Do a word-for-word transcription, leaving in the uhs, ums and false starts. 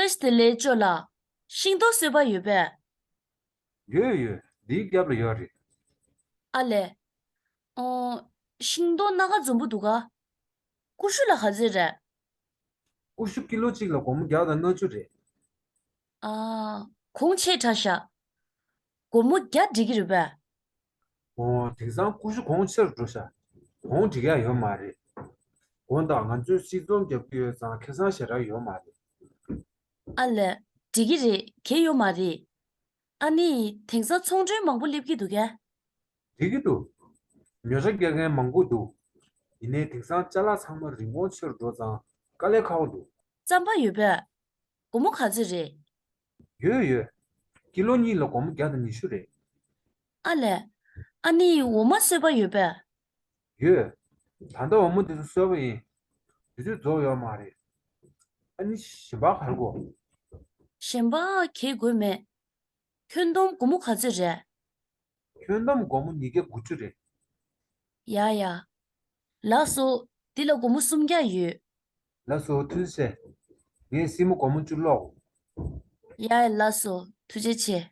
བཀྲ་ཤིས་བདེ་ལེགས་ཅོ་ལགས། ཤིང་ཏོག་གསོད་པ་ཡོད་པས། ཡོད་ཡོད། འདིའི་རྒྱབ་ལ་ཡོད་རེད། ཨ་ལས། ཨོ། ཤིང་ཏོག་སྣ་ཁ་འཛོམས་པོ་འདུག་ག་ཀུ་ཤུ་ལ་ག་ཚོད་རེད། ཀུ་ཤུ་ཀི་ལོ་གཅིག་ལ་སྒོར་མོ་བརྒྱ་དང་ལྔ་བཅུ་རེད། ཨ། གོང་ཆེ་དྲགས་ཤག་སྒོར་མོ་བརྒྱ་འགྲིག་གི་རེད་པས། ཨོ། དེང་སང་ཀུ་ཤུ་གོང་ཆེ་རུ་འགྲོ་ཤག་གོང་འགྲིག་ཡ་ཡོད་མ་རེད། དགོངས་དག་ང་ཚོས་སྲིད་ཚོང་རྒྱག་གི་ཡོད་ཙང་ཁེ་བཟང་ཞེ་དྲག་ཡོད་མ་རེད། ཨ་ལས། འགྲིག་གི་རེད། གལ་ཡོད་མ་རེད། ཨ་ནི་དེང་སང་ཚོང་མགྲོན་མང་པོ་སླེབས་ཀྱི་འདུག་གས། འགྲིག་གི་འདུག་ཉོ་ཆ་རྒྱག་མཁན་མང་པོ་འདུག་ཡིན་ནའི་དེང་སང་ཅ་ལག་ཚང་མ་རིན་གོང་ཆེ་རུ་འགྲོ་ཙང་དཀའ་ལས་ཁག་པོ་འདུག་རྩམ་པ་ཡོད་པས། སྒོར་མོ་ག་ཚོད་རེད། ཡོད་ཡོད། ཀི་ལོ་གཉིས་ལ་སྒོར་མོ་བརྒྱ་དང་ཉི་ཤུ་རེད། ཨ་ལས། ཨ་ནི་འོ་མ་གསོད་པ་ཡོད་པས། ཡོད། ད་ལྟ་འོ་མ་དེ་ཚོ་གསོད་པ་ཡིན། དུས་ཚོད་རྫོགས་ཡོད་མ་རེད། ཨ་ནི་ཞིམ་པ་ག་རེ་དགོས། ཞིམ་པ་གས་དགོས་མེད། ཁྱོན་བསྡོམས་སྒོར་མོ་ག་ཚོད་རེད། ཁྱོན་བསྡོམས་སྒོར་མོ་ཉིས་བརྒྱ་དགུ་བཅུ་རེད། ཡ་ཡ། ལགས་སོ། འདི་ལ་སྒོར་མོ་སུམ་བརྒྱ་ཡོད། ལགས་སོ་ཐུགས་རྗེ་ཆེ། ངས་སྲིང་མོ་སྒོར་མོ་བཅུ་སློག་ཡ་ཡ་ལགས་སོ་ཐུགས་རྗེ་ཆེ།